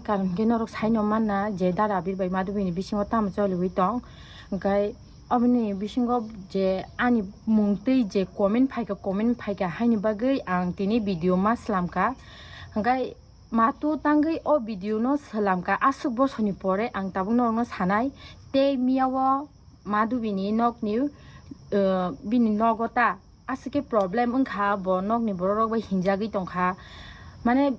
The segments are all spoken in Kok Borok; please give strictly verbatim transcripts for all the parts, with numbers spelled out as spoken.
Karon khe norok saino manna je Dara Abir bai Madhubi ni bisingo tamo choliwi tong. Hwnkhe aboni bisingo je ani mung twi je comment phaikha, comment phaikha haini bagwi ang tini video ma slamkha. Hwnkhe matu tangwi o video no slamkha, aswk bosorni pore ang tabuk norokno sanai. Tei miyao Madhubi ni nokni, eh, bini nogo ta aswk khe problem wngkha, bo nokni borok rok bai hinjagwi tongkha. Mane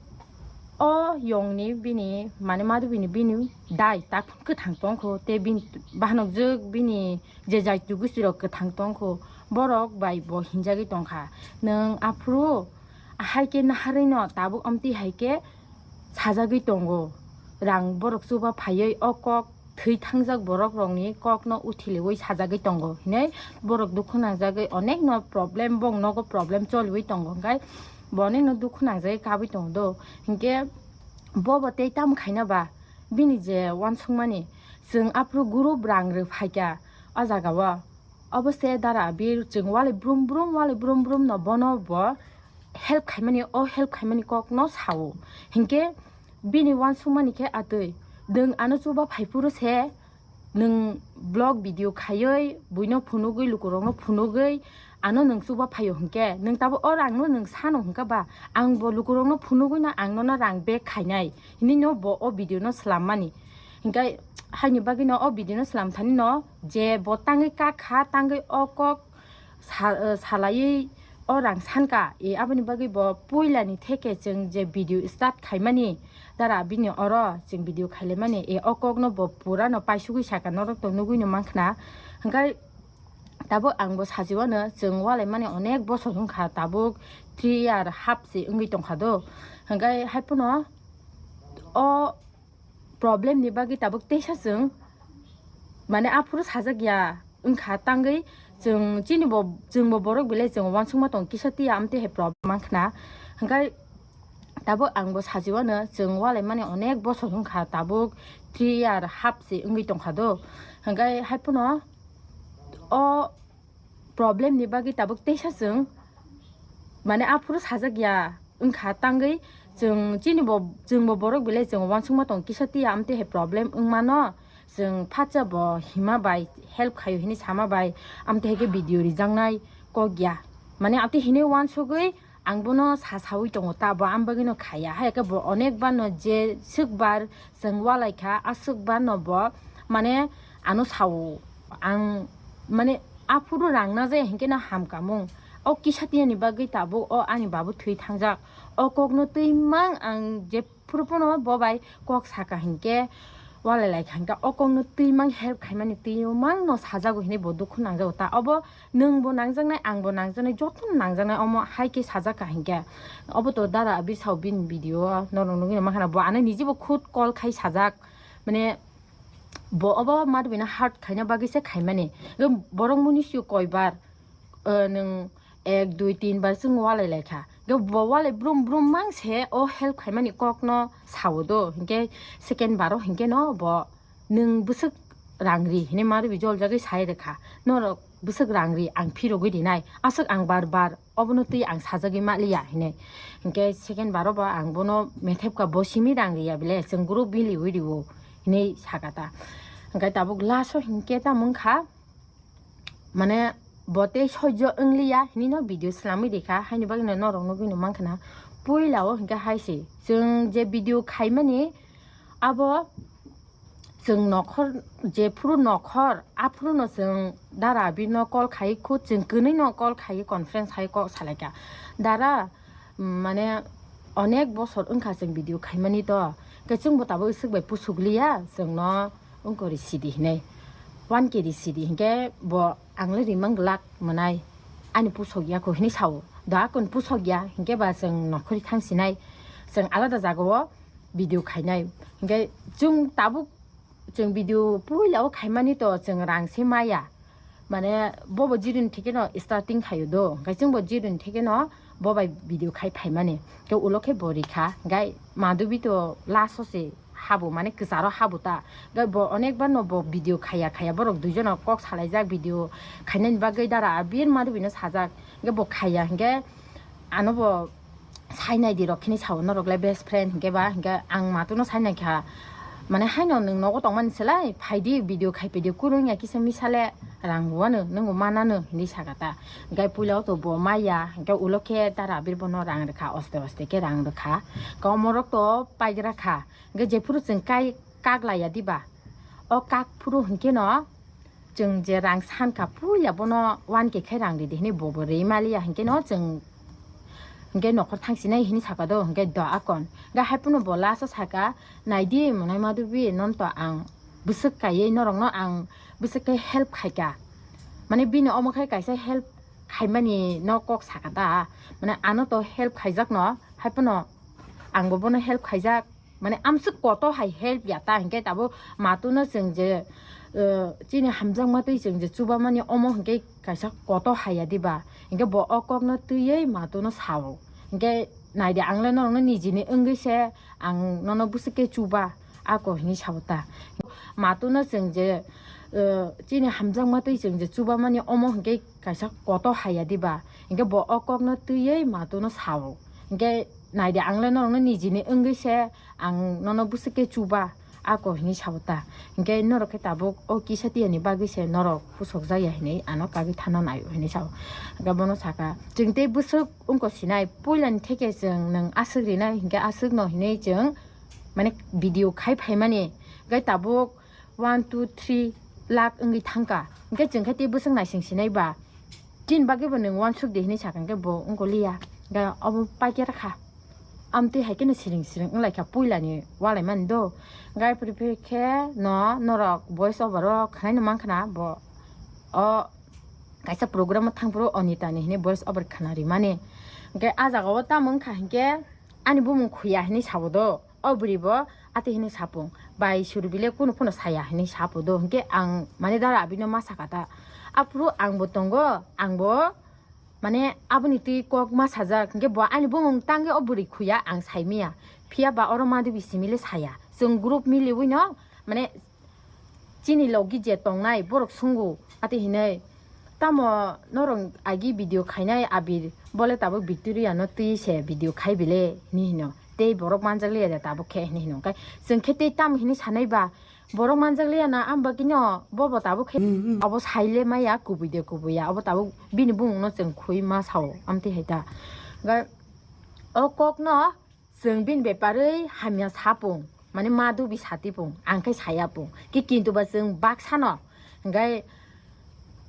o yongni bini, mane Madhubi ni bini dai tak kwthang tongkho, tei bini bahanok jwk bini je jaitu gusti rok kwthang tongkho, borok bai bo hinjagwi tongkha. Nwng aphuru hai khe naharwi no tabuk amtwi hai khe sajagwi tongo. Rang borok chuba phaiwi o kok thwi thangjak borok rokni kokno uthiliwi sajagwi tongo hinwi borok dukhu nangjagwi onek no problem, bong nogo problem choliwi tongo, hwnkhe bo onek no dukhu nangjagwi kabwi tongo do. Hinkhe bobo tei tamo khaina ba bini je uansukmani, chwng aphuru group rang rw phaikha o jaga o. Obo se Dara Abir chwng walai brum brum, walai brum brum no bono bo help khaimani, o help khaimani kokno sao. Hinkhe bini uansukmani khe atwi, nwng ano chuba phaiphuru se nwng vlog video khaiwi buino phunugwi, lukurokno phunugwi ano nwng chuba phaio hinkhe, nwng tabuk o rangno nwng sano hinkhe ba, ang bo lukurokno phunugwino ang nono rang back khainai hinwi no bo o video no swlammani. Hinkhe haini bagwino o video no swlamthani no je bo tangwi kakha, tangwi o kok sa-, eh, salaiwi o rang sanka, e, aboni bagwi bo puilani theke chwng je video start khaimani, Dara Abirni oro chwng video khailaimani, e, o kokno bo purano paisugwi saka, norok to nugwino mankha. Hwnkhe tabuk ang bo sajiwano, chwng walaimani onek bosor wngkha, tabuk three year half se wngwi tongkha do. Hwnkhe haiphano o problem ni bagwi tabuk teisa chwng, mane, aphuru sajak ya wngkha tangwi chwng chini bo, chwng bo borok belai chwng uansukma tong kisa tiya amtwi hai problem mankha. Hwnkhe tabuk ang bo sajiwano, chwng walaimani onek bosor wngkha, tabuk three year half se wngwi tongkha do. Hwnkhe haiphano o problem ni bagwi tabuk teisa chwng, mane, aphuru sajak ya wngkha tangwi chwng chini bo, chwng bo borok belai chwng uansukma tong kisa tiya amtwi hai problem wngmano chwng phatsa bo hima bai help khaio hinwi sama bai amtwi hai khe video rijaknai kok ya, mane, amtwi hinwi uansugwi ang bono sa sawi tongo ta, bo ang bagwino khaiya. Hai khe bo onek bar no je swk bar chwng walai kha, aswk bar no bo, mane, ano sao. Ang, mane, aphuru rang na jaya hinkhe no hamkamung. O kisa tiyani bagwi tabuk o ani babu thwi thangjak. O kokno twi mang ang je phuru phano bo bai kok saka hinkhe, walai lai kha hinkhe o kokno twi mang help khaimani twi mang no sajago hinwi bo dukhu nangjago ta. Obo nwng bo nangjaknai, ang bo nangjaknai, jotono nangjaknai, omo hai khe sajak kha hinkhe. Obo to Dara Abir sao bini video o norok nugwi mankha na, bo ano niji bo khud call khai sajak, mane, bo obo Madhubi no hurt khaina bagwi se khaimani. Borok muni sio koi bar, eh, nwng ek, dui, tin bar chwng walai lai kha. Ge bo walai brum brum mang se o help khaimani kokno sao do. Hinkhe second baro hinkhe no bo nwng bwswk rang ri hinwi Madhubi joljagwi sai rwkha. Norok bwswk rang ri ang phirogwi rinai. Aswk ang bar bar obono twi ang sajagwi maliya hinwi. Hinkhe second baro bo ang bono methepka bo simi rang riya bile chwng group biliwi rio hinwi sakha ta. Hinkhe tabuk last o hinkhe tamo wngkha. Mane bo tei sojjo wngliya hinwi no video slamwi rikha, haini bagwino norok nugwino mankha na. Puila o hinkhe hai se, chwng je video khaimani abo chwng nokhor, jephuru nokhor aphuru no chwng Dara Abir no call khai khu, chwng kwnwi no call khai conference hai kok salaikha. Dara, mane onek bosor wngkha chwng video khaimani to, khe chwngbo tabuk swk bai pusukliya chwngno wngkori sidi hinwi, one K di sidi hinkhe bo ang le rimang glak mwnai, ani pusok ya kho hinwi sao. Da akon pusok ya hinkhe ba chwng nokhori thang sinai, chwng alada jaga o video khainai. Hinkhe chwng tabuk chwng video puila o khaimani to chwng rang se maya. Mane bobo zero ni theke no starting khaio do. Hinkhe chwngbo zero ni theke no bo bai video khai phaimani. Khe ulo khe bo rikha. Hinkhe Madhubi to last o se habo, mane kwcharo habo ta. Hinkhe bo onek bar no bo video khaya khaya borok duijono kok salaijak, video khainani bagwi Dara Abir Madhubi no sajak. Hinkhe bo khaya hinkhe ano bo sainai di rok khini sao, norok le best friend hinkhe ba, hinkhe ang matuno sainai kha, mane haino nwng nogo tongmani selai phaidi video khai phaidi, kunu wngya kisa misa le rang rwano, nwng manano hinwi sakha ta. Hinkhe puila o to bo maya, hinkhe ulo khe ta Rabir bono rang rwkha, oste oste khe rang rwkha, komorok to paigra kha, hinkhe jephuru chwng kai kak laiya diba, o kak phuru hinkhe no chwng je rang sankha puila bono one K khai rang ridi hinwi bobo rwi maliya hinkhe no chwng hinkhe nokhor thangsinai hinwi sakha do hinkhe do akon. Hinkhe hai phano bo last o sakha, "Naidi monai madubi non to ang bwswk kaiwi norokno ang bwswk khe help khaikha." Mane bini omo khe kaisa help khaimani no kok sakha da. Mane ano to help khaijakno hai phano angbo bono help khaijak. Mane amswk koto hai help ya ta hinkhe tabuk matuno chwng je, eh, chini hamjakma twi chwng je chubamani omo hinkhe kaisa koto haiya diba, hinkhe bo o kokno twiwi matuno sao. Hinkhe naidi ang le norokno nijini wngwi se ang nono bwswk khe chuba ako hinwi sao ta. Matuno chwng je, eh, chini hamjakma twi chwng je chubamani omo hinkhe kaisa koto haiya diba, hinkhe bo o kokno twiwi matuno sao. Hinkhe naidi ang le norokno nijini wngwi se ang nono bwswk khe chuba ako hinwi sao ta. Hinkhe norok khe tabuk o kisa tiyani bagwi se norok pusok jak ya hinwi ano kagwi thana nai hinwi sao. Hinkhe bono saka, "Chwng tei bwswk wngkha sinai, puilani theke chwng nwng aswk rinai hinkhe aswk no hinwi chwng mane video khai phaimani." Hinkhe tabuk one, two, three lakh wngwi thangkha. Hinkhe chwng khe tei bwswk naising sinai ba, chini bagwi bo nwng uansuk di hinwi sakha, hinkhe bo wngkoliya. Hinkhe obo paikhe rwkha. Amtwi hai kheno siring siring wnglaikha puilani walaimani do. Hinkhe phuri phuri khe no norok voice over o khwnaino mankha na bo o kaisa program o thangphuru Onita ni hinwi voice over khwna rimani. Hinkhe ah jaga o tamo wngkha hinkhe ani bumung khuya hinwi sabo do. O bwrwi bo ati hinwi sapung, "Bai, suri bile kunu phano saya," hinwi sapo do. Hinkhe ang mane dara abino ma saka ta. Aphuru angbo tongo, angbo mane aboni twi kok ma sajak. Hinkhe bo ani bumung tangwi o bwrwi khuya ang saimiya. Phiya ba oro madubi simi le saya. Chwng group miliwi no mane chini logi je tongnai borok sungo ati hinwi, "Tamo norok agi video khainai Abir, bole tabuk Victoria no twi se video khai bile," hinwi hino. "Tei borok manjak liya de tabuk khe," hinwi hino. Hinkhe chwng khe tei tamo hinwi sanai ba, "Borok manjak liya na, ang bagwi no bo bo tabuk khe." Abo sai le maya kubui de kubui ya, abo tabuk bini bumung no chwng khui ma sao, amtwi hai ta. Hinkhe o kok no chwng bini beparwi hamya sapung, mane madubi satipung, ang khe sayapung. Ki kintu ba chwng baksano, hinkhe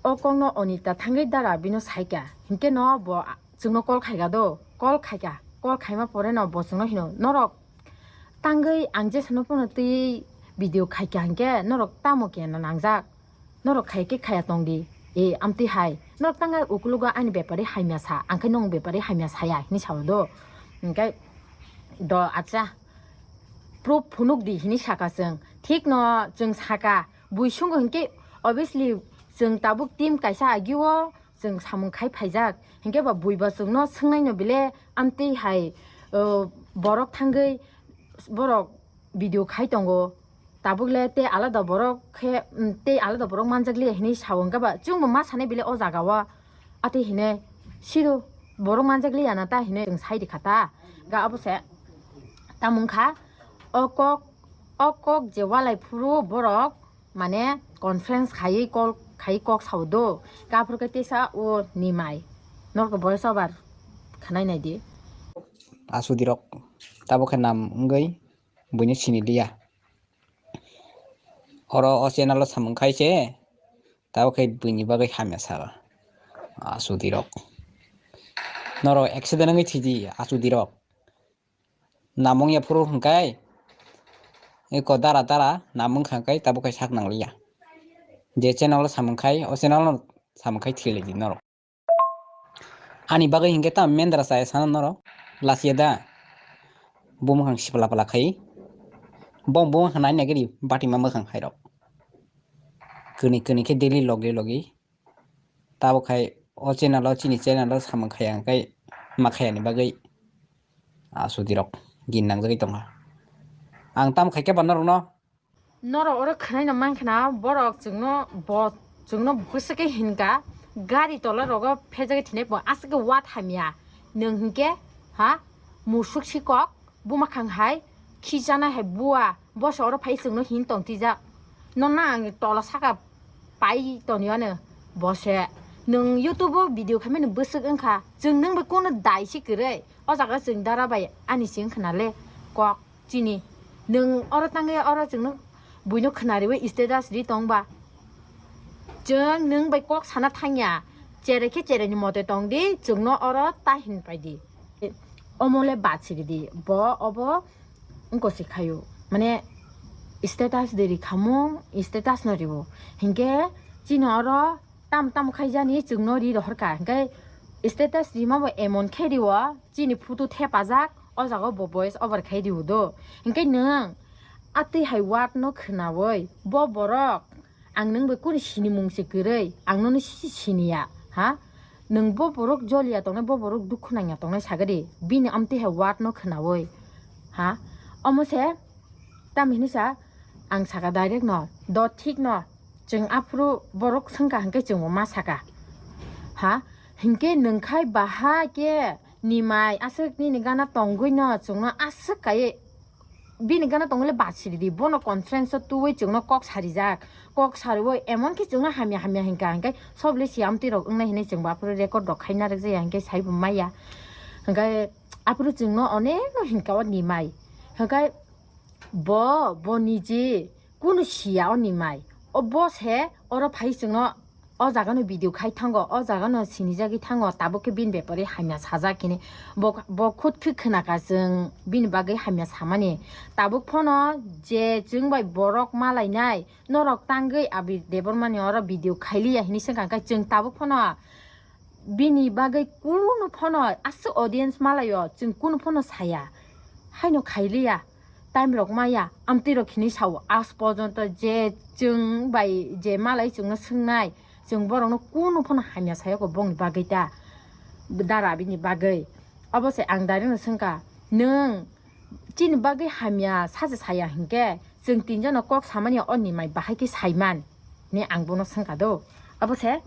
o kokno Onita thangwi dara bino saikha. Hinkhe no bo chwngno call khaikha do, call khaikha, call khaima pore no bo chwngno hino, "Norok tangwi ang jesano phano twi video khaikha hinkhe norok tamo kena nangjak?" Norok khai khe khaya tong di. E, amtwi hai. Norok tang ukulugo ani bepari hamya sa, ang khe nong bepari hamya saya hinwi sao do. Hinkhe do, "Acha, proof phunuk di," hinwi saka chwng. Thik no chwng saka, bui sungo hinkhe obviously chwng tabuk team kaisa agio chwng samung khai phaijak. Hinkhe ba bui ba chwngno swngnai no bile amtwi hai, o, borok thangwi borok video khai tongo. Tabuk le tei alada borok khe, mm, tei alada borok manjak liya hinwi sao, hinkhe ba chwngbo ma sanai bile o jaga o. Ati hinwi siro borok manjak liya na ta hinwi chwng sai rikha ta. Ga abo se tamo wngkha o kok, o kok je walai phuru borok mane conference khaiwi call khaiwi kok sao do. Ga aphuru khe teisa o Nimai norok voice over khwnai nai di. Asudi rok tabuk khe nam wngwi buino sini liya. Oro o channel o samung khai se, tabuk khe buini bagwi hamya saka. Asudi rok. Norok accident wngwi thidi, asudi rok. Namung ya phuru hwnkhe, eko dara dara namung kha khe tabuk khe sak nang liya. Je channel o samung khai, o channel no samung khai thilai di norok. Ani bagwi hinkhe tamo mendra chaya sana norok, lachiya da? Bo mwkhang sipla pla khai. Bo, bo mwkhang nai nai gari bati ma mwkhang hai rok. Kwnwi kwnwi khe daily logi logi. Tabuk khai o channel o, chini channel o samung khaya hwnkhe ma khayani bagwi asudi rok gin nangjagwi tongkha. Ang tamo khai khe ba norokno Norok oro khwnaino mankha na, borok chwngno bo, chwngno bwswk khe hinka, gari tola rogo phejagwi thinai bo aswk khe wat hamya. Nwng hinkhe, ha? Musuk si kok, buma khang hai, khichana hai bua, boso oro phai chwngno hin tong tijak. No na ang tola saka pai toni ano, bose. Nwng YouTube o video khaimani bwswk wngkha, chwng nwng bai kono dai si kwrwi, o jaga chwng dara bai ani chwng khna le kok chini. Nwng oro tangwi oro chwngno buino khna riwi status ri tong ba. Chwng nwng bai kok sana thangya, cherai khe cherai ni mote tong di, chwngno oro ta hin pai di. Omo le bachiri di, bo obo wngko se khayo. Mane status de ri khamo, status no riwo. Hinkhe chini oro tam tam khai jani chwngno ri rohor ka. Hinkhe status rima bo emon khe riwo, chini photo thepajak, o jaga bo voice over khai riwo do. Hinkhe nwng atwi hai word no khnawi, bo borok ang nwng bai kunu sinimung se kwrwi, ang nono si siniya, ha? Nwng bo borok joliya tongnai, bo borok dukhu nangya tongnai sagadi, bini amtwi hai word no khnawi, ha? Omo se, tam hinwi sa, ang saka direct no, do thik no, chwng aphuru borok swngkha hinkhe chwngbo ma saka, ha? Hinkhe nwng khai baha khe nimai aswk nini gana tongwi no chwngno aswk kaiwi bini gana tongole bachiri di, bono conference o tubui chwngno kok sarijak, kok sariwi emon khe chwngno hamya hamya hinkha, hinkhe sob le si amtwi rok wngnai hinwi chwngbo aphuru record rok khaina rwkjaya hinkhe saibo maya, hinkhe aphuru chwngno onek no hinkha o nimai, hinkhe bo, bo niji kunu siya o nimai, o bo se oro phai chwngno o jaga no video khai thango, o jaga no sinijagwi thango, tabuk khe bini bepari hamya sajak hini. Bo, bo khut khe khwnaka chwng bini bagwi hamya samani. Tabuk phano je chwng bai borok malainai, norok tangwi Abir Debbarmani oro video khailiya hini swngkha, khe chwng tabuk phano bini bagwi kunu phano aswk audience malaio, chwng kunu phano saya. Haino khailiya, time rok maya, amtwi rok hini sao, as porjonto je chwng bai je malai chwngno swngnai, chwng borokno kunu phano hamya saya kho bongni bagwi ta, dara bini bagwi. Obo se ang direct no swngkha, nwng chini bagwi hamya sacha saya hinkhe, chwng tinjono kok samani o nimai bahai khe saiman, hinwi ang bono swngkha do. Obo se,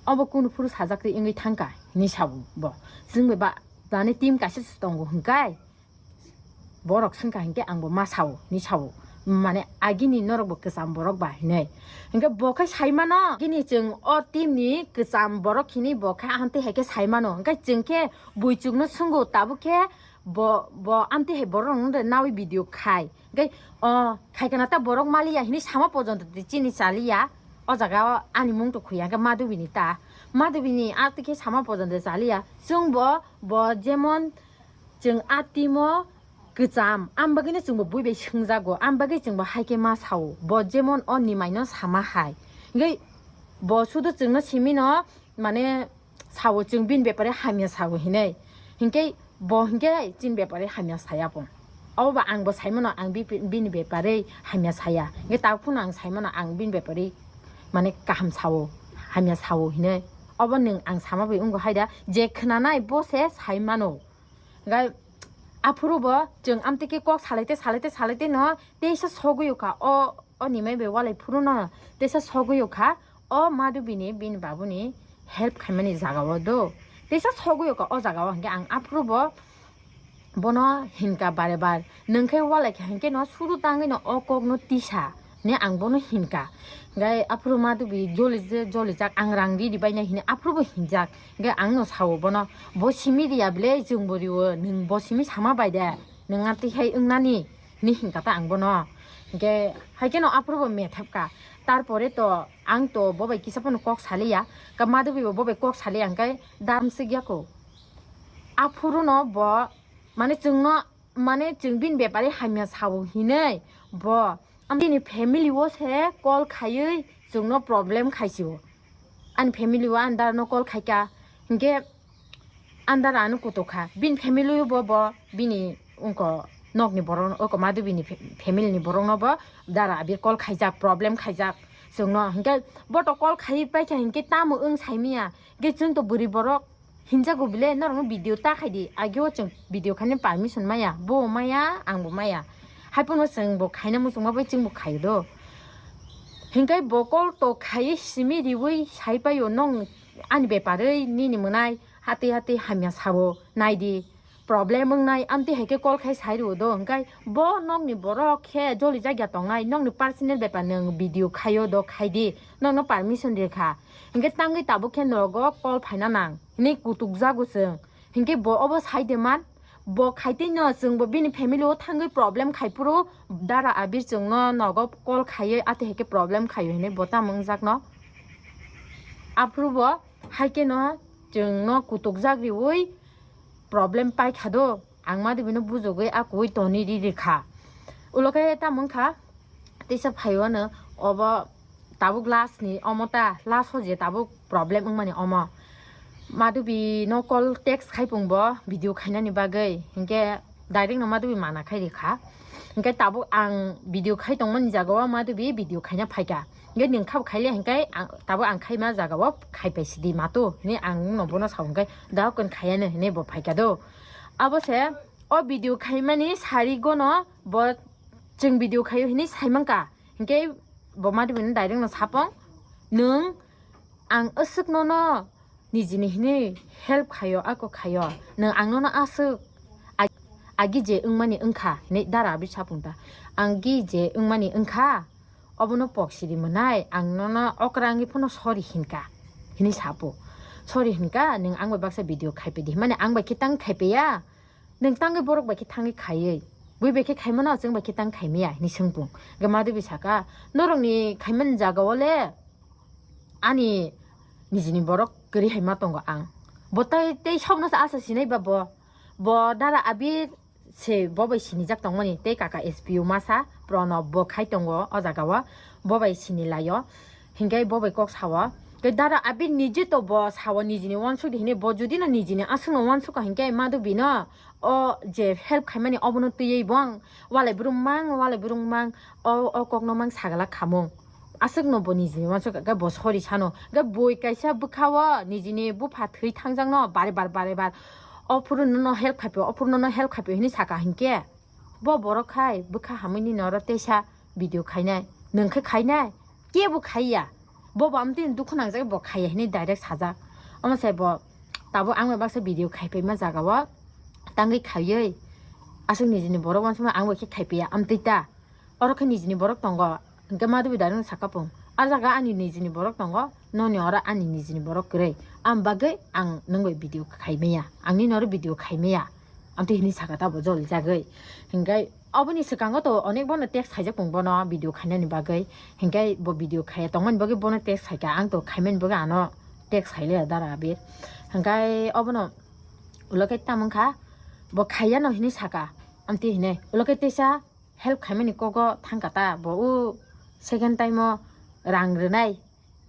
obo kunu phuru sajak twi wngwi thangkha, hinwi sao bo. Chwng bai ba, dani team kaisa se tongo hinkai, borok swngkha hinkhe ang bo ma sao, hinwi sao. Mane agini norok bo kwcham borok ba hinwi. Hinkhe bo khe saimano, agini chwng o team ni kwcham borok hinwi bo khe ahantwi hai khe saimano. Hinkhe chwng khe buichukno swngo, tabuk khe bo, bo amtwi hai borok rokno de nawi video khai. Hinkhe o khaikhe na ta borok maliya hinwi sama porjonto de chini chaliya. O jaga o ani mung to khuya hinkhe Madhubini ta. Madhubini atwi khe sama porjonto chaliya. Chwng bo, bo jemon chwng a team o kwcham, am bagwino chwngbo bui bai swngjago, am bagwi chwngbo hai khe ma sao. Bo jemon o nimai no sama hai. Hinkhe bo sudu chwngno simi no, mane, sao chwng bini bepare hamya sao hinwi. Hinkhe bo hinkhe chini bepare hamya saya bo. Obo ba ang bo saimano ang bi-, bini bepare hamya saya. Hinkhe tabuk phano ang saimano ang bini bepare mane kaham sao, hamya sao hinwi. Obo nwng ang sama bai wngkha haida, je khwnanai bo se saimano. Hinkhe aphuru bo chwng amtwi khe kok salaite, salaite, salaite no teisa sogwi kha. O, o nimai bai walai phuru no teisa sogwi kha. O Madhubini bini babuni help khaimani jaga o do. Teisa sogwi kha o jaga o, hinkhe ang aphuru bo bono hinkha bare bar. Nwng khe walai kha hinkhe no suru tangwi no o kok no tisa. Ne ang bono hinkha. Hinkhe aphuru Madhubi joli je, jolijak, ang rang ridi bainai hinwi aphuru bo hinjak. Hinkhe ang no sao bono, bo simi riya bile chwng bo riwo, nwng bo simi sama bai de, nwng atwi hai wngnani, hinwi hinkha ta ang bono. Hinkhe hai kheno aphuru bo methep kha. Tarpore to ang to bo bai kisa phano kok saliya, ka Madhubi bo bo bai kok saliya, hinkhe dam sik ya ko. Aphuru no bo, mane chwngno, mane chwng bini bepare hamya sao hinwi bo. Ang bini family o se call khaiwi chwngno problem khaisio. Ani family o andar no call khaikha, hinkhe andar ano kutukha. Bini family o bo, bo bini wngko nokni borok, oko Madhubini fa-, family ni borok no bo dara abir call khaijak, problem khaijak chwngno. Hinkhe bo to call khaiwi paikha, hinkhe tamo wng saimanya. Hinkhe chwng to bwrwi borok, hinjago bile norokno video ta khaidi, ageo chwng video khaina permission maya, bo maya, ang bo maya. Haiphano chwng bo khaina muchungma bai chwng bo khaio do. Hinkhe bo call to khaiwi simi riwi saipaio, nong ani beparwi nini mwnai hatwi hatwi hamya sao, naidi. problem wngnai, amtwi hai khe call khai sai rw do, hwnkhe bo nokni borok khe joli jak ya tongnai, nokni personal bepar nwng video khaio do khai di, nokno permission rikha, hwnkhe tangwi tabuk khe nogo call phaina nang hinwi kutuk jago chwng, hwnkhe bo obo sai de man, bo khai twi no chwng bo bini family o thangwi problem khai phuru dara Abir chwngno nogo call khaiwi atwi hai khe problem khaio hinwi bo tamo wngjak no, aphuru bo hai khe no chwngno kutuk jak riwi problem pai kha do, ang Madhubi no bujogwi a kuwi toni ri ri kha. Ulo khe tamo wng kha, teisa phaiwano obo tabuk last ni omo ta, last o je tabuk problem wngmani omo. Madhubi no call text khai pung bo video khainani bagwi, hinkhe direct no Madhubi mana khai ri kha. Hinkhe tabuk ang video khai tongmani jaga o Madhubi video khaina phaikha. Hinkhe nwng kha bo khaile hinkhe ang, tabuk ang khaima jaga o khaipai sidi matu hinwi ang no bono sao, hinkhe dahok khaiya no hinwi bo phaikha do. Abo se o video khaimani sari gono bo chwng video khaio hinwi sai mankha. Hinkhe bo Madhubi no direct no sapung, nwng ang aswk nono nijini hinwi help khaio, ako khaio, nwng ang nono aswk ag-, agi je wngmani wngkha hinwi dara Abir sapung ta. Ang gi je wngmani wngkha, obono pok siri mwnai, ang nono okra wngwi phano sorry hinkha hinwi sapo. Sorry hinkha, nwng ang bai baksa video khaipai di, mane ang bai khe tang khaipai ya, nwng tangwi borok bai khe thangwi khaiwi, bui bai khe khaimano, chwng bai khe tang khaimaya hinwi swngpung. Hinkhe Madhubi saka, norokni khaimani jaga o le ani nijini borok kwrwi hai ma tongo ang. Bo tai tei sobno sa asa sinai ba bo. Bo dara Abir se bo bai sinijak tongmani, tei kaka S P O masa Pranab bo khai tongo o jaga o, bo bai sini laio. Hinkhe bo bai kok sao. Tei dara Abir nije to bo sao nijini uansuk di hinwi, bo judi no nijini aswk no uansuk kha hinkhe Madhubi no o je help khaimani obono twiwi bo ang walai brum mang, walai brum mang, o, o kokno mang sagala khamung. Aswk no bo nijini uansuk kha, bo sorry sano. Ga bui kaisa bwkha o nijini bupha thwi thangjak no bare bar, bare bar. O phuru nono help khaiphio, o phuru nono help khaiphio hinwi saka hinkhe. Bo borok khai bwkha hamwi nini oro teisa video khainai, nwng khe khainai, kebo khaiya. Bo bo amtwini dukhu nangjak bo khaiya hinwi direct sajak. Omo sai bo tabuk ang bai baksa video khaipaima jaga o tangwi khaiwi aswk nijini borok uansukma ang bai khe khaipaiya amtwi ta. Oro khe nijini borok tongo. Hinkhe Madhubi direct no saka pung, "A jaga ani nijini borok tongo, noni oro ani nijini borok kwrwi. Ang bagwi ang nwng bai video khaimaya, ang nini oro video khaimaya." Amtwi hinwi saka ta bo joli jagwi. Hinkhe oboni swkango to onek bono text khaijak pung bono video khainani bagwi. Hinkhe bo video khaiya tongmani bagwi bono text khaikha, ang to khaimani bagwi ano text khailiya dara Abir. Hinkhe obono ulo khe tamo wngkha, bo khaiya no hinwi saka, amtwi hinwi ulo khe teisa help khaimani kogo thangkha ta, bo o second time o rang rwnai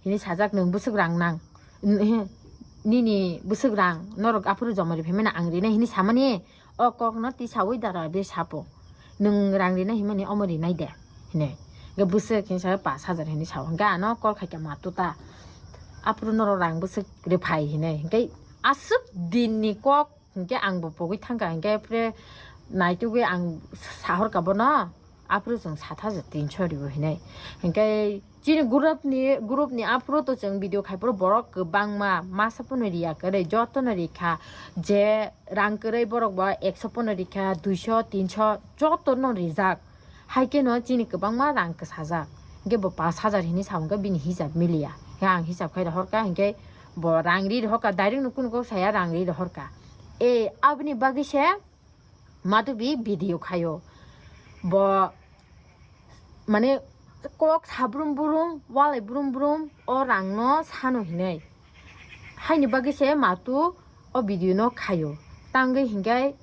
hinwi sajak, nwng bwswk rang nang, nini bwswk rang norok aphuru joma ri phaimani ang rinai hinwi samani, o kokno tisawi dara Abir sapo, nwng rang rinai hinmani omo rinai de hinwi, hwnkhe bwswk hinwi sa pash hajar hinwi sao, hwnkhe ano call khaikha matu ta, aphuru norok rang bwswk rwphai hinwi, hwnkhe aswk dinni kok. Hinkhe ang bo pogwi thangkha, hinkhe phre naitugwi ang sahorkha bono, aphuru chwng sat hajar tinso ribo hinwi. Hinkhe chini group ni, group ni aphuru to chwng video khaiphuru borok kwbangma, masa phano riya kwrwi, jotono rikha, je rang kwrwi borok bo ekso phano rikha, duiso, tinso jotono rijak. Hai kheno chini kwbangma rang kwsajak. Hinkhe bo pash hajar hinwi sa hwnkhe bini hisab miliya. Hinkhe ang hisab khai rohorkha, hinkhe bo rang ri rohorkha, direct no kunu kok saya, rang ri rohorkha. E, aboni bagwi se Madhubi video khaio. Bo, mane, kok sabrum brum, walai brum brum, o rang no sano hinwi. Haini bagwi se matu o video no khaio. Tangwi hinkhe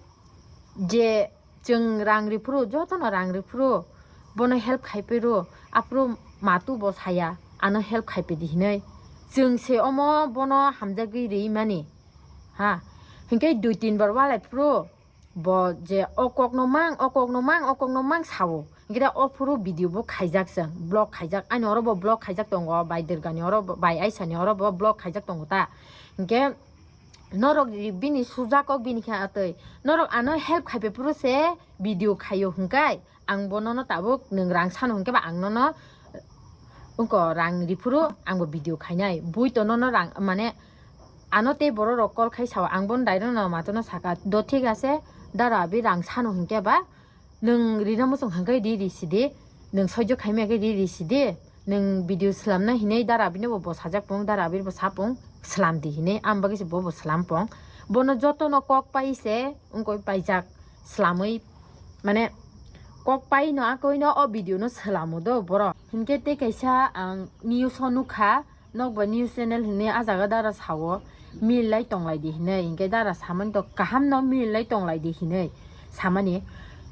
je chwng rang riphuru, jotono rang riphuru, bono help khaiphuru, aphuru matu bo saya, ano help khaiphidi hinwi. Chwng se omo bono hamjagwi rimani. Ha, hinkhe dui tin bar walai phuru, bo je o kokno mang, o kokno mang, o kokno mang sao. Hinkhe da o phuru video bo khaijak chwng, block khaijak. Ani oro bo block khaijak tongo, bai Durgani oro bo, bai Aisani oro bo block khaijak tongo ta. Hinkhe norok bini sujak kok bini khe atwi. Norok ano help khaiphai phuru se video khaio hwnkhe, ang bo nono tabuk nwng rang sano hwnkhe ba ang nono wngko rang riphuru ang bo video khainai. Bui to nono rang, mane, Ano tei borok rok call khai sao, ang bono direct no matwno saka, do thik ase, dara abi rang sano hinkhe ba, nwng rina muchung hangkhe ri ri sidi, nwng soijo khaimya khe ri ri sidi, nwng video slamna hinwi dara abino bo, bo sajak pung, dara abi bo sapung, slam di hinwi, ang bagwi se bo bo slam pung. Bono jotono kok pai se wngkoi paijak slamwi, mane kok pai no akoi no o video no slamo do borok. Hinkhe tei kaisa ang news o nukha, nokbar news channel hinwi ah jaga dara sao, mil lai tonglai di hinwi, hinkhe dara samani to kaham no mil lai tonglai di hinwi samani.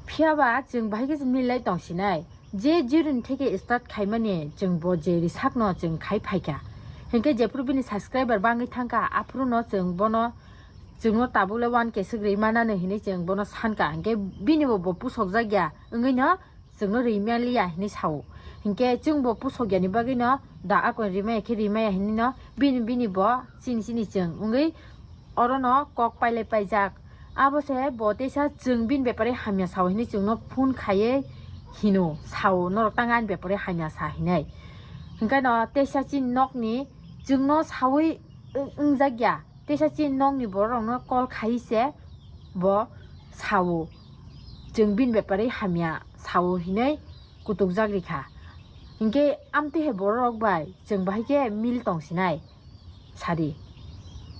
Phiya ba chwng bahai khe se mil lai tong sinai, je jironi theke start khaimani chwng bo je risak no chwng khai phaikha, hinkhe jephuru bini subscriber bangwi thangkha aphuru no chwng bono, chwngno tabuk le one K swk ri manani hinwi chwng bono sankha, hinkhe bini bo, bo pusok jak ya wngwi no chwngno ri manliya hinwi sao. Hinkhe chwng bo pusok yani bagwi no da akon ri maya khe ri maya hinwi no bini, bini bo chini, chini chwng wngwi orono kok pailai paijak. Abo se bo teisa chwng bini bepare hamya sao hinwi chwngno phone khaiwi hino, sao norok tang ani bepare hamya sa hinwi. Hinkhe no teisa chini nokni chwngno sawi wng-, wngjak ya. Teisa chini nokni borok rokno call khai se bo sao, chwng bini bepare hamya sao hinwi kutukjak rikha. Hinkhe amtwi hai borok rok bai chwng bahai khe mil tong sinai sadi.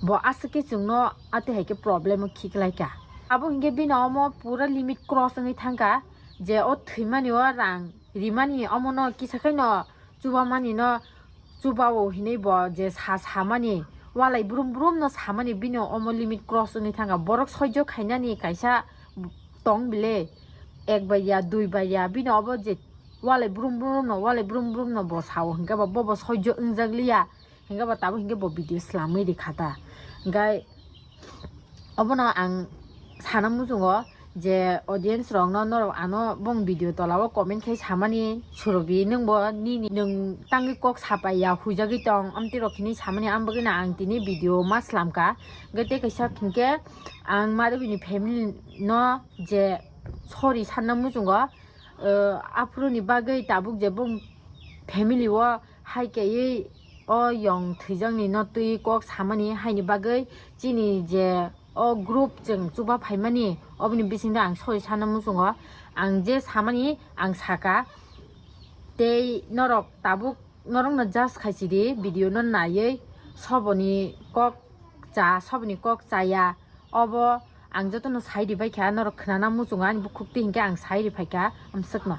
Bo aswk khe chwngno atwi hai khe problem o khiklaikha. Abo hinkhe bini omo pura limit cross wngwi thangkha, je o thwimani o rang rimani omono kisa khaino chubamani no chubao hinwi bo je sa samani, walai brum brum no samani, bini omo limit cross wngwi thangkha. Borok soijo khainani kaisa tong bile, ek bai ya, dui bai ya, bini obo je walai brum brum no, walai brum brum no bo sao, hinkhe bo, bo, bo soijo wngjak liya, hinkhe bo tabuk hinkhe bo video slamwi rikha ta. Hinkhe obono ang sana muchungo je audience rokno norok ano bong video tola o comment khai samani surobi nwngbo nini nwng tangwi kok sapai ya huijagwi tong amtwi rok hinwi samani, ang bagwino ang tini video ma slamkha. Hinkhe tei kaisa hinkhe ang Madhubini family no je sorry sanna muchungo, eh, aphuruni bagwi tabuk je bong family o hai kaiwi o yong thwijakni no twi kok samani haini bagwi chini je o group chwng chuba phaimani oboni bisingtwi ang sorry sana muchungo. Ang je samani ang saka, tei norok tabuk norokno judge khaisidi video no naiwi soboni kok cha, soboni kok chaya, obo ang jotono sai ribaikha, norok khwnana muchungo ani bukhuk twi hinkhe ang sai riphaikha amswkno.